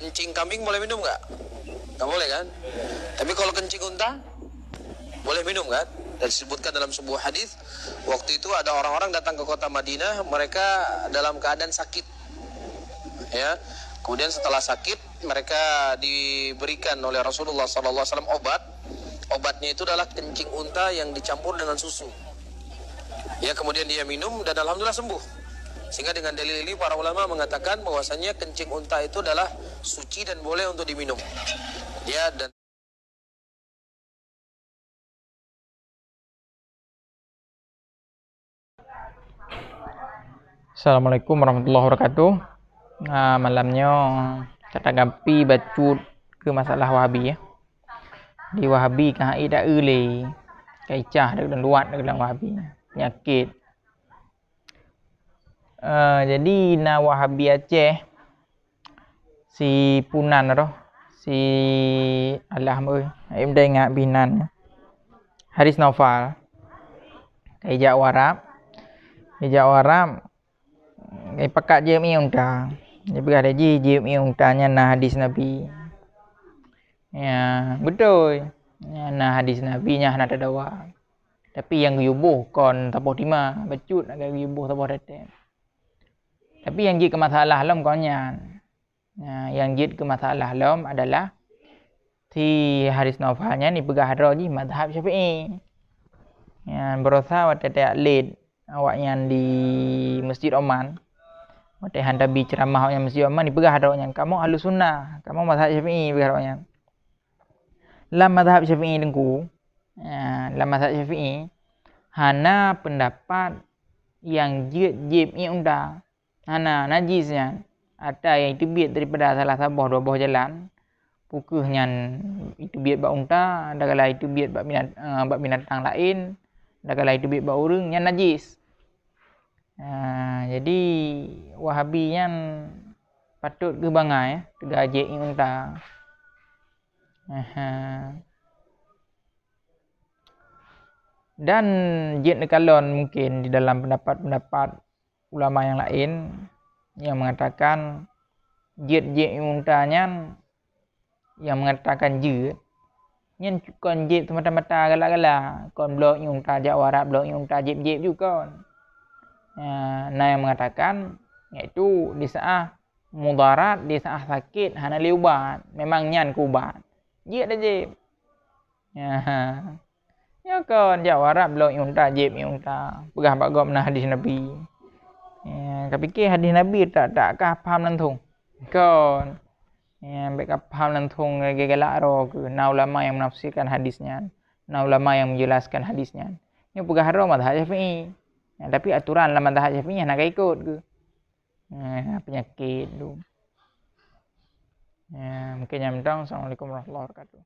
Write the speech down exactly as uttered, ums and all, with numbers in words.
Kencing kambing boleh minum nggak? Nggak boleh kan? Tapi kalau kencing unta, boleh minum kan? Dan disebutkan dalam sebuah hadis, waktu itu ada orang-orang datang ke kota Madinah, mereka dalam keadaan sakit. Ya. Kemudian setelah sakit, mereka diberikan oleh Rasulullah sallallahu alaihi wasallam obat. Obatnya itu adalah kencing unta yang dicampur dengan susu. Ya, kemudian dia minum dan alhamdulillah sembuh. Sehingga dengan dalil ini para ulama mengatakan bahwasanya kencing unta itu adalah suci dan boleh untuk diminum. Ya, dan Assalamualaikum warahmatullahi wabarakatuh. Ah, malam nyoe, kata gampi bacut ke masalah Wahabi, ya. Di Wahabi ka hai dak le, ka icah dak luat dak Wahabi. Penyakit. Eh, jadi na Wahabi Aceh, si Punan roh, si alah meuh, ai meudah ingat binan. Haris Naufal. Ka ijak u Arab. Ijak u Arab, eh, pakat jeuem ié unta. Jipeugah lé jih jeuem ié unta nyan na hadis Nabi. Ya, beutôi. Nyan na hadis Nabi, nyan hana tadawa. Tapi nyang geuyue boh kon saboh tima, bacut na geuyue boh saboh teutée. Tapi nyang jeuet keu masalah lom kon nyan. Nah, nyang jeuet keu masalah lom adalah si Haris Naufal nyan jipeugah droe jih mazhab Syafi'i. Nyan baroesa watée taklid awaknyan di Masjid Oman. Watée han tabi ceuramah awaknyan Masjid Oman, jipeugah droe nyan, "Kamoe Ahlussunnah, kamoe mazhab Syafi'i," jipeugah droe nyan. Lam mazhab Syafi'i, Teungku, ya, lam mazhab Syafi'i hana peundapat nyang jeuet jieb ié unta. Hana, najis nyan. Ata nyang jiteubiet daripada salah saboh dua boh jalan, peu kheueh nyan jiteubiet bak unta, dagala jiteubiet bak binat-, eh, bak binatang laén, dagala jiteubiet bak ureuëng, nyan najis. Ah, jadi Wahabi nyan patôt geubangai, ya, teuga jieb ié unta. Aha. Dan jeuet neukalon mungken di dalam peundapat-peundapat ulama nyang laén nyang meungatakan jeuet jieb ié unta nyan, nyang meungatakan jeuet, nyan kon jieb seumata-mata gala-gala, kon bloe ié unta jak u Arab, bloe ié unta jieb-jieb ju kon. Nah, na nyang meungatakan, yaitu di saat mudarat, di saat sakét hana lé ubat, memang nyan keu ubat, jeuet jieb. Nyoe kon jak u Arab bloe ié unta, jieb ié unta, peugah bak gob na hadis Nabi. Ya, kapike hadis Nabi tak, tak kah paham langsung. Kon. Ya, bèk ka paham langsung lagèe galak droe keuh. Na ulama nyang menafsirkan hadis nyan. Na ulama nyang menjelaskan hadis nyan. Nyoe peugah droe mazhab Syafi'i. Ya, tapi aturan lam mazhab Syafi'i hana ka ikot keuh. Ya, penyakit tu. Ya, mungkin nyan mantong. Assalamualaikum warahmatullahi wabarakatuh.